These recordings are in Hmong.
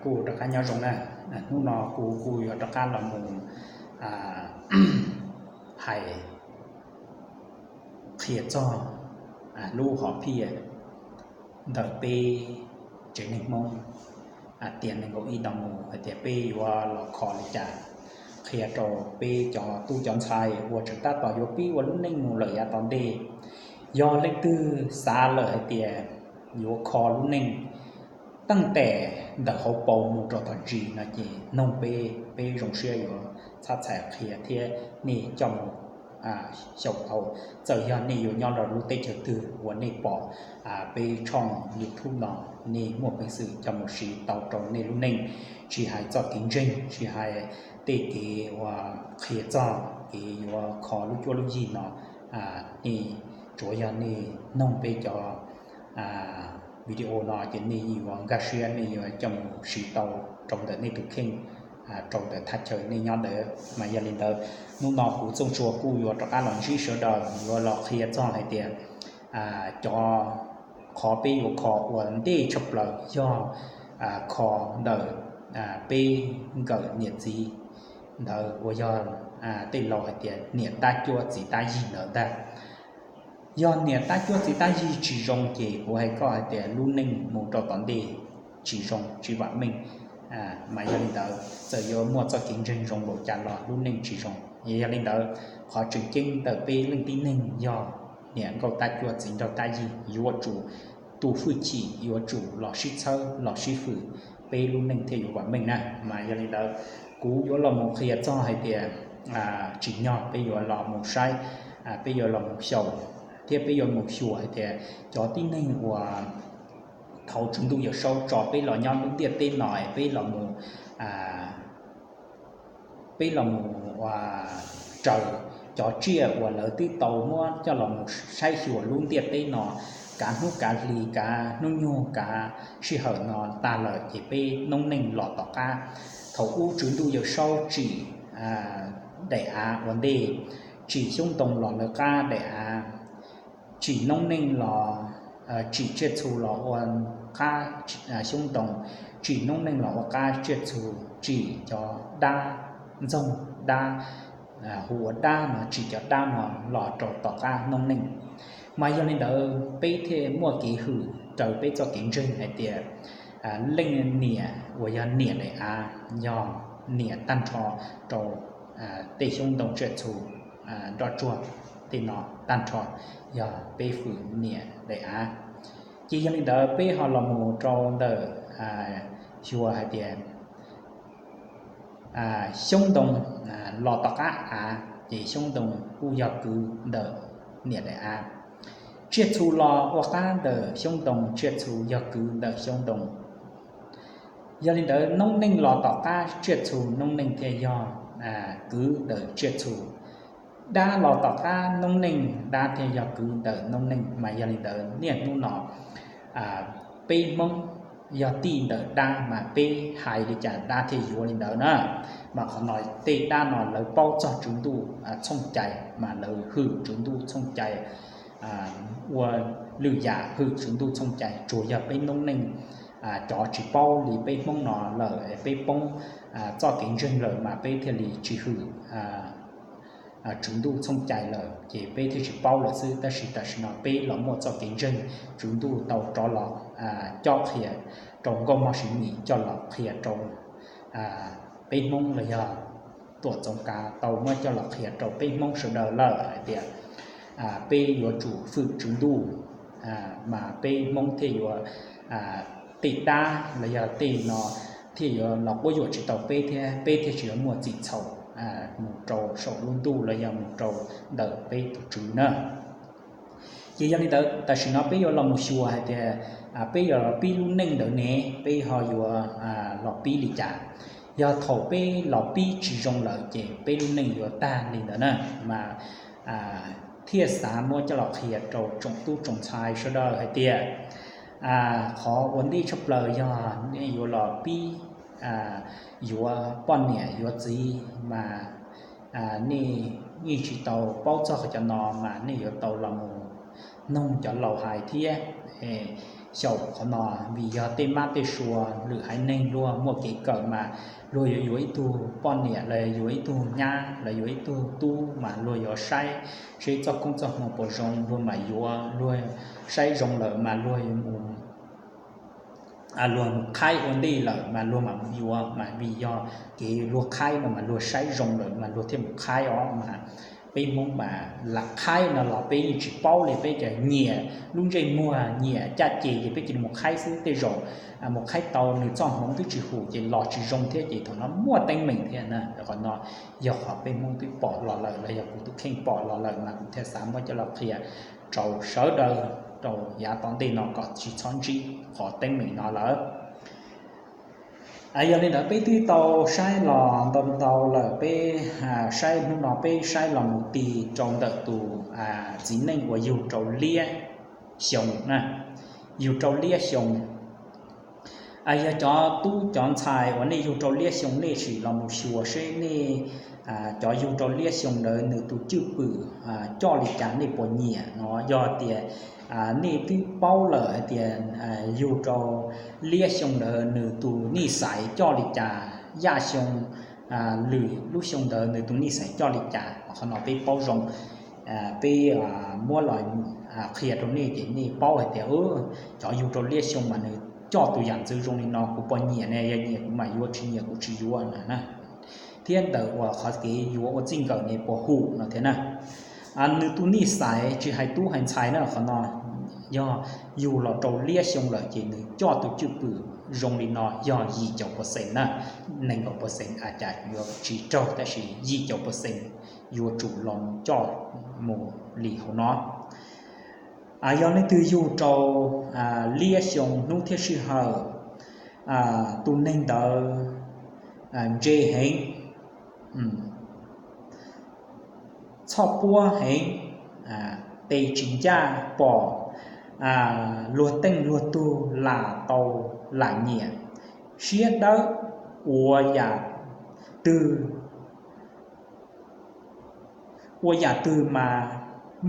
Kuj rov qab nyob zoo na. Hnub no kuv kuj yuav rov qab los mus hais qhia txog lub hom phiaj ntawm peb tsev neeg Hmoob tiam nees nkaum ib no mus hais tias peb yuav los kho li cas, qhia rau peb cov tub cov ntxhais uas tseem tab tom yuav pib ua lub neej mus lawm yav tom ntej. Yog leej twg xav lawm hais tias yuav kho lub neej, teej tes ntawm hauv paus mus rau tom ntsis no ces noog peb, peb zoo siab yuav txhab txhais qhia thiab nej coj mus xyaum tau. Txawm yog nej yuav nyob rau lub teb chaws twg uas nej pom peb tshooj YouTube no, nej muaj peev xwm coj mus siv tau rau nej lub neej, tsis hais txoj kev ntseeg, tsis hais tej kev uas qhia txog kev yuav kho lub cuab lub yig no, nej tsuav yog nej noog peb cov video no ces nej yuav nkag siab, nej yuav coj mus siv tau rau ntawm nej tus kheej, rau ntawm thaj chaw nej nyob ntawd. Mas yog li ntawd, hnub no kuv Txooj Tsua kuj yuav rov qab los ntsib sawv daws yuav los qhia txog hais tias cov qhov peb yuav kho ua ntej tshaj plaws yog kho ntawm peb nkawm niam txiv ntawd uas yog tej laus hais tias niam tab cuab txiv tab yig ntawd ntag. Yog niam tab cuab txiv tab yig tsis zoo ces kuv hais koj hais tias lub neej mus rau tom ntej tsis zoo tsis vam meej. Mas yog li ntawd txawm yuav muaj txoj kev ntseeg zoo npaum cas los lub neej tsis zoo. Yog li ntawd, qhov tseem ceeb ntawm peb leej tib neeg yog niam nkauj tab cuab txiv nraug tab yig, yuav tsum tu hwj chim, yuav tsum los sib txhawb los sib hwm, peb lub neej thiaj yuav vam meej na. Mas yog li ntawd, kuv yuav los mus qhia txog hais tias tsim nyog peb yuav los mus saib, peb yuav los mus xyaum thiab peb yuav mus xyuas hais tias cov tib neeg uas thaum Tswv Ntuj Yawm Saub tso peb los nyob lub ntiaj teb no, peb los mus peb los mus raws cov tsiaj uas lawv twb tau muab coj los mus saib xyuas lub ntiaj teb no kav hnub kav hli, kav hnub nyoog, kav sij hawm no tag lawm ces peb noob neej los tom qab. Thaum ub Tswv Ntuj Yawm Saub tsim daim av ua ntej, tsim xyoob ntoo los lawv qab daim av, tsim noob neej los, tsim tsiaj txhu los ua qab xyoob ntoo, tsim noob neej los ua qab tsiaj txhu, tsim cov dab ntxoog, dab hu ua dab no, tsim cov dab no los rau tom qab noob neej. Mas yog li ntawd peb thiaj muaj kev hwm raws peb txoj kev ntseeg hais tias leej niam uas yog niam daim av yog niam tag nrho rau tej xyoob ntoo tsiaj txhu nroj tsuag tej no tag nrho yog peb hwm niam daim av. Ces yog li ntawd peb ho los mus rau ntawm xyuas hais tias xyoob ntoo los tom qab av ces xyoob ntoo kuj yog kwv ntawm niam daim av. Tsiaj txhu los ua qab ntawm xyoob ntoo, tsiaj txhu yog kwv ntawm xyoob ntoo. Yog li ntawd noob neej los tom qab tsiaj txhu, noob neej thiaj yog kwv ntawm tsiaj txhu. Dab los tom qab noob neej, dab thiaj yog kwv ntawm noob neej. Mas yog li ntawd niaj hnub no peb Hmoob yog tij ntawm dab mas peb hais li cas dab thiaj yuav li ntawd na. Mas qhov no tej dab no lawv paub txog Tswv Ntuj txhooj cai mas lawv hwm Tswv Ntuj txhooj cai ua lwm yam, hwm Tswv Ntuj txhooj cai. Tsuas yog peb noob neej cov tsis paub li peb Hmoob no lawm, peb poob txoj kev ntseeg lawm mas peb thiaj li tsis hwm Tswv Ntuj txhooj cai lawm ces peb thiaj tsis paub lawm xwb. Tab sis tam sim no peb los muaj txoj kev ntseeg, Tswv Ntuj tau rov los cob qhia rau Nkauj Mog Siv Mis coj los qhia rau peb Hmoob los yog Tuam Txoov Kav tau muab coj los qhia rau peb Hmoob sawv daws lawm hais tias peb yuav tsum hwm Tswv Ntuj mas peb Hmoob thiaj yuav, tej dab los yog tej no thiaj yuav los quab yuam tsis tau peb thiab peb thiaj tsis yuav muaj txim txhaum mus rau saum lub ntuj los yog mus rau ntawm peb tus Tswv na. Ces yog li ntawd tam sim no peb yuav los mus xyuas hais tias peb yuav los pib lub neej ntawd ne, peb ho yuav los pib li cas? Yog thaum peb los pib tsis zoo lawm ces peb lub neej yuav tag li ntawd na. Mas thiaj xav muab coj los qhia rau tsoom tub tsoom ntxhais sawv daws hais tias qhov ua ntej tshaj plaws yog nej yuav los pib yuav poj niam yuav txiv mas nej yeej tsis tau paub txog qhov cov no mas nej yuav tau los mus noog cov laus hais thiab. xyaum qhov no, vim yog tej mab tej sua lwm haiv neeg luag muaj kev kawm mas luag yuav yuav ib tug poj niam los yuav ib tug nyab los yuav ib tug tub mas luag yuav saib seb txoj koob txoj hmoo puas zoo luag mam yuav, luag saib zoo lawm mas luag yuav mus luag mus qhaib ua ntej lawm mas luag mam mus yuav, mas vim yog kev luag qhaib no mas luag saib zoo lawm mas luag thiaj mus qhaib os. Mas peb Hmoob mas lam qhaib no los peb yeej tsis paub li, peb cov nyiam lub ntsej muag nyiam caj ces ces peb cia li mus qhaib xwb, tej zaum mus qhaib tau nws txoj hmoov twb tsis hum ces los tsis zoo thiab ces thaum no muaj teeb meem thiab na. Qhov no yog qhov peb Hmoob twb pom los lawm los yog kuv tus kheej pom los lawm mas kuv thiaj xav muab coj los qhia rau sawv daws rau yav tom ntej no kom tsis txhob ntsib qhov teeb meem no lawm. Yog li ntawd peb twb tau saib los ntau ntau lawm, peb saib hnub no peb saib los mus ti rau ntawm tus txiv neej uas yug rau liab xyoo na, yug rau liab xyoo. Yog cov tub cov ntxhais uas nej yug rau liab xyoo nej sim los mus xyuas seb nej cov yug rau liab xyoo ntawd nws tus cwj pwm coj li cas nej puas nyiam no. Yog tias nej twb paub lawm hais tias yug rau liab xyoo ntawd nws tus nij xais coj li cas, yaj xyoo lwm lub xyoo ntawd nws tus nij xais coj li cas, qhov no peb paub zoo. Peb muab los qhia rau nej ces nej paub hais tias cov yug rau liab xyoo mas nws coj tus yam ntxwv zoo li no, kuv puas nyiam ne, yog nyiam kuv mam yuav, tsis nyiam kuv tsis yuav na. Thiab ntawm uas qhov kev yuav ua txij nkawm ne puas hum no thiab na. Nws tus nij xais tsis hais tub hais ntxhais na, qhov no yog yug los rau liab xyoo lawm ces nws coj tus cwj pwm zoo li no yog yim caum percent na, nees nkaum percent a cas yuav tsis raug tab sis yim caum percent yuav tsum los coj mus li hauv no. Yog leej twg yug rau liab xyoo hnub thiab sij hawm, tus neeg ntawd ntse heev, txhoj puab heev, tes tsis ncaj, pom luag teej luag tug lam tau lam nyiam, siab dawb, ua yam twg ua yam twg mas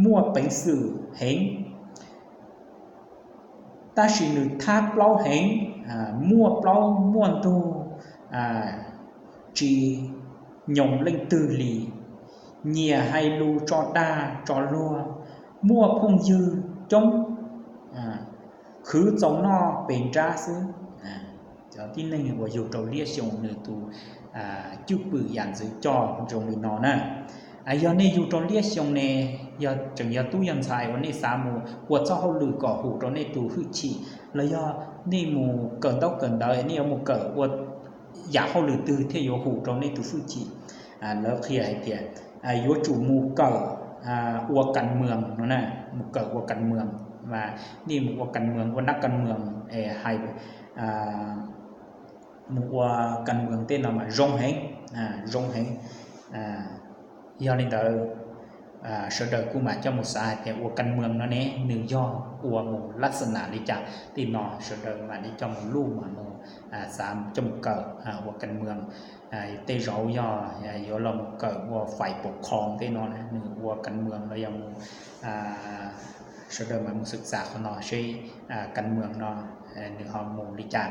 muaj peev xwm heev, tab sis nws thab plaub heev, muaj plaub muaj ntug, tsis nyoos leej twg li, nyiam hais lus tso dag tso luag, muaj phooj ywg coob, khwv txaus noj pes nrab xwb. Cov tib neeg uas yug rau liab xyoo nws tus cwj pwm yam ntxwv coj zoo li no na. Yog nej yug rau liab xyoo ne, yog tseem yog tub yog ntxhais uas nej xav mus ua txoj hauj lwm kom hum rau nej tus hwj chim, los yog nej mus kawm ntaub kawm ntawv, nej yuav mus kawm ua yam hauj lwm twg thiaj yuav hum rau nej tus hwj chim, lawv qhia hais tias yuav tsum mus kawm ua kas mws no na, mus kawm ua kas mws, mas nej mus ua kas mws, ua nab kas mws, hais mus ua kas mws tej no mas zoo heev, zoo heev. Yog li ntawd, sawv daws kuj mam coj mus xav hais tias ua kas mws no ne nws yog ua mus lab xas nas li cas tej no, sawv daws mam li coj mus luj mas mus xav coj mus kawm ua kas mws. Tej zaum yog yuav los mus kawm ua fais pov khoo tej no, nws ua kas mws los yog mus, sawv daws mam mus xwm txam qhov no seb kas mws no nws ho mus li cas.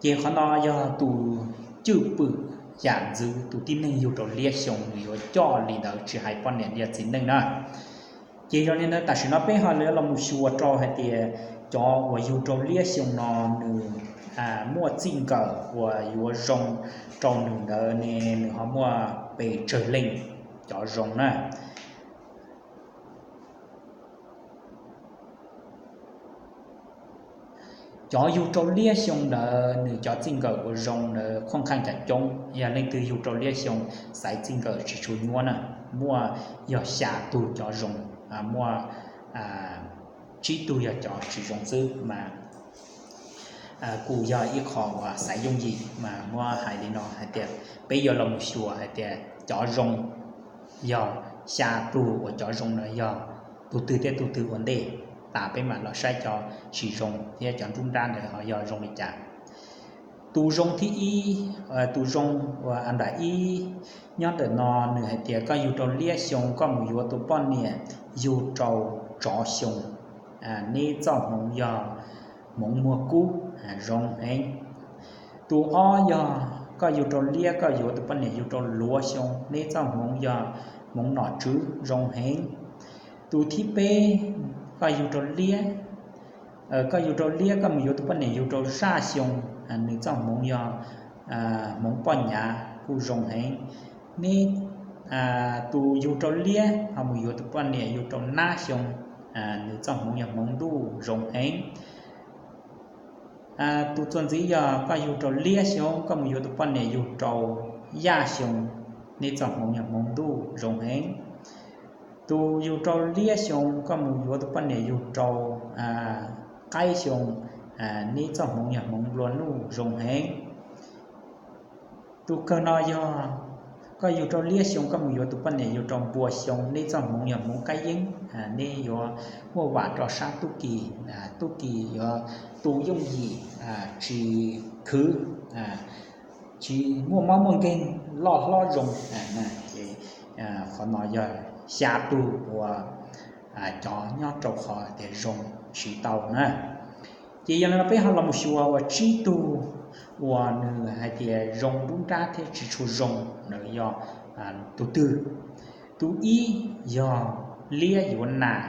Ces qhov no yog tus cwj pwm yam ntxwv tus tib neeg yug rau liab xyoo nws yuav coj li ntawd tsis hais poj niam yog txiv neej na. Ces yog li ntawd tam sim no peb ho yuav los mus xyuas rau hais tias cov uas yug rau liab xyoo no nws muaj txij nkawm uas yuav zoo rau nws ntawd ne nws ho muaj pes tsawg leej cov zoo na. Cov yug rau liab xyoo ntawd nws cov txij nkawm uas zoo ntawd khooj kheej cas coob, yog leej twg yug rau liab xyoo xaiv txij nkawm tsis tshua nyuaj na, muaj yog xya tug cov zoo, muaj tsib tug yog cov tsis zoo xwb mas kuj yog ib qho uas xaiv yooj yim mas muab hais li no hais tias peb yuav los mus xyuas hais tias cov zoo yog xya tug uas cov zoo na yog tus twg thiab tus twg ua ntej, tas peb mam los saib cov tsis zoo thiab cov nruab nrab ntawd ho yog zoo li cas. Tus zoo thib ib, tus zoo uas a nram ib nyob ntawm no nws hais tias koj yug rau liab xyoo koj mus yuav tus poj niam yug rau tsov xyoo, neb txoj hmoov yog hmoov muag kub, zoo heev. Tus ob yog koj yug rau liab koj yuav tus poj niam yug rau luav xyoo, neb txoj hmoov yog hmoov nom tswv, zoo heev. Tus thib peb, koj yug rau liab, koj yug rau liab koj mus yuav tus poj niam yug rau zaj xyoo, nws txoj hmoov yog hmoov poj nyav kuj zoo heev. Neb tus yug rau liab ho mus yuav tus poj niam yug rau nab xyoo, nws txoj hmoov yog hmoov ntuj, zoo heev. Tus txuas ntxiv yog koj yug rau liab xyoo koj mus yuav tus poj niam yug rau yaj xyoo, neb txoj hmoov yog hmoov ntuj, zoo heev. Tus yug rau liab xyoo koj mus yuav tus poj niam yug rau qaib xyoo, neb txoj hmoov yog hmoov nplua nuj, zoo heev. Tus kawg no yog koj yug rau liab xyoo koj mus yuav tus poj niam yug rau npua xyoo, neb txoj hmoov yog hmoov kab yeeb, neb yuav muaj vam rau sab tub ki, tub ki yuav tu yooj yim, tsis khwv, tsis muaj mob muaj nkeeg, loj hlob zoo. Qhov no yog xya tug uas cov nyob rau qhov tias zoo siv tau na. Ces yog li no peb ho los mus xyuas uas tsib tug uas nws hais tias zoo nruab nrab thiab tsis tshua zoo, nws yog tus twg? Tus ib yog liab yuav nas,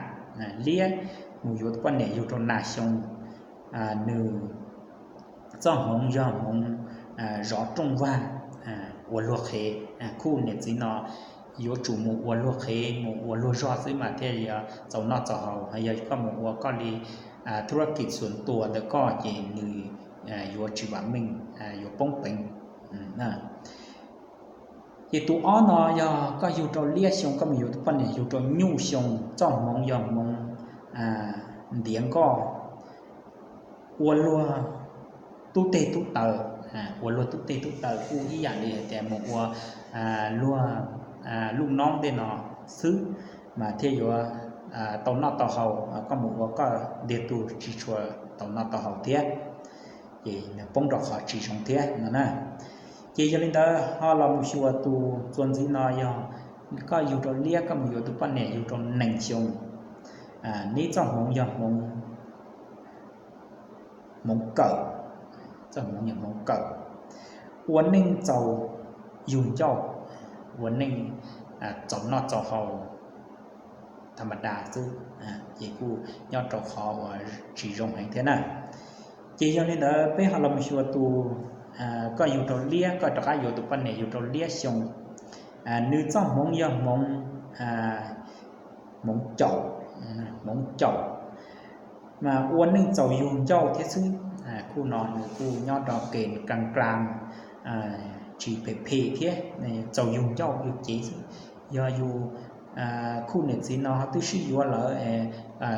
liab mus yuav tus poj niam yug rau nas xyoo, nws txoj hmoov yog hmoov zov rooj vag, ua luag qhev. Khub niam txiv no yuav tsum mus ua luag qhev, mus ua luag zog xwb mas thiaj yuav txaus noj txaus haus. Yog koj mus ua koj li thub rab kis xuas tuas ntawm koj ces nws yuav tsis vam meej, yuav poob peev. Ces tus ob no yog koj yug rau liab xyoo koj mus yuav tus poj niam yug rau nyuj xyoo, txoj hmoov yog hmoov ntiav nkoj, ua luag tub teg tub taw, ua luag tub teg tub taw kuj ib yam li hais tias mus ua luag luj noob tej no xwb, mas thiaj yuav tau noj tau haus. Koj mus ua koj ntiag tug tsis tshua tau noj tau haus thiab, ces nws poob rau qhov tsis zoo thiab no na. Ces yog li ntawd ho los mus xyuas tus txuas ntxiv no yog koj yug rau liab koj mus yuav tus poj niam yug rau nees xyoo, neb txoj hmoov yog hmoov hmoov kawm, txoj hmoov yog hmoov kawm, ua neej txaus yug ncauj, ua neej txaus noj txaus haus tham ma da xwb, ces kuj nyob rau qhov uas tsis zoo heev thiab na. Ces yog li ntawd peb ho los mus xyuas tus koj yug rau liab koj rov qab yuav tus poj niam yug rau liab xyoo, nws txoj hmoov yog hmoov, hmoov caum, hmoov caum, mas ua neej txaus yug ncauj thiab xwb. Khub no nws kuj nyob rau kev kaas klaas, tsis phem phem thiab, txaus yug ncauj yug cev xwb. Yog yus khub niam txiv no ho twb sib yuav lawm,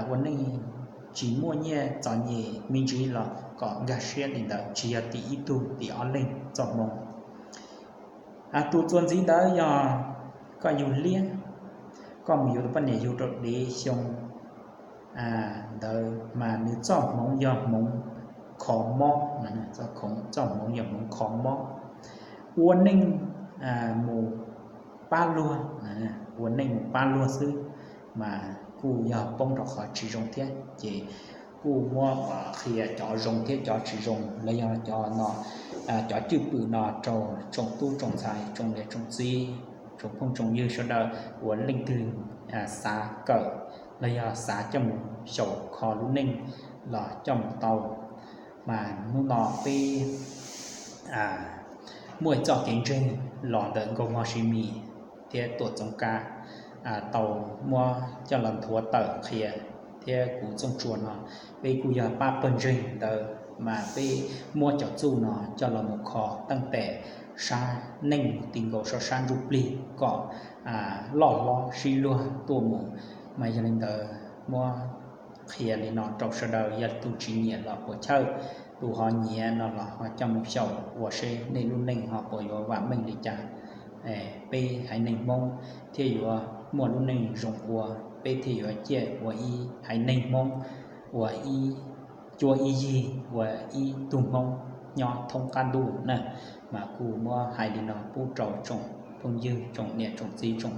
ua neej tsis muaj nyiaj txom nyem me ntsis los kom nkag siab li ntawd, tsis yog tim ib tug tim ob leeg txoj hmoov. Tus txuas ntxiv ntawd yog koj yug liab, koj mus yuav tus poj niam yug rau dev xyoo ntawd mas nws txoj hmoov yog hmoov kho mob, txoj hmoov yog hmoov kho mob, ua neej mus pab luag, ua neej mus pab luag xwb, mas kuj yog poob rau qhov tsis zoo thiab. Ces kuj muab qhia cov zoo thiab cov tsis zoo los yog cov no, cov cwj pwm no rau tsoom tub tsoom ntxhais tsoom niam tsoom txiv, tsoom phooj tsoom ywg sawv daws uas leej twg xav kawm los yog xav coj mus xyaum kho lub neej los coj mus tau. Mas hnub no peb muaj ib txoj kev ntseeg los ntawm Nkauj Mog Sis Mis thiab Tuam Txoov Kav tau muab coj los nthuav tawm qhia, thiab kuv Txooj Tsua no peb kuj yog pab pawg ntseeg ntawd, mas peb muab cov txuj no coj los mus kho teej tes sab neej mus ti nkaus sab ntsuj plig kom loj hlob sib luag tuaj mus. Mas yog li ntawd muab qhia li no rau sawv daws, yog tus tsis nyiam los puas chawj, tus ho nyiam no los ho coj mus xyaum ua seb nej lub neej ho puas yuav vam meej li cas. Peb haiv neeg Hmoob thiaj yuav muaj lub neej zoo ua, peb thiaj yuav ciaj ua ib haiv neeg Hmoob, ua ib cuab ib yig, ua ib tug Hmoob nyob thoob qab ntuj na. Mas kuj muab hais li no pub rau tsoom phooj ywg tsoom niam tsoom txiv tsoom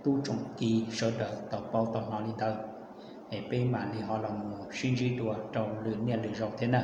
tub tsoom ki sawv daws tau paub tau hnov li ntawd. es peb mam li ho los mus sib ntsib dua rau lwm niaj lwm zaus thiab na.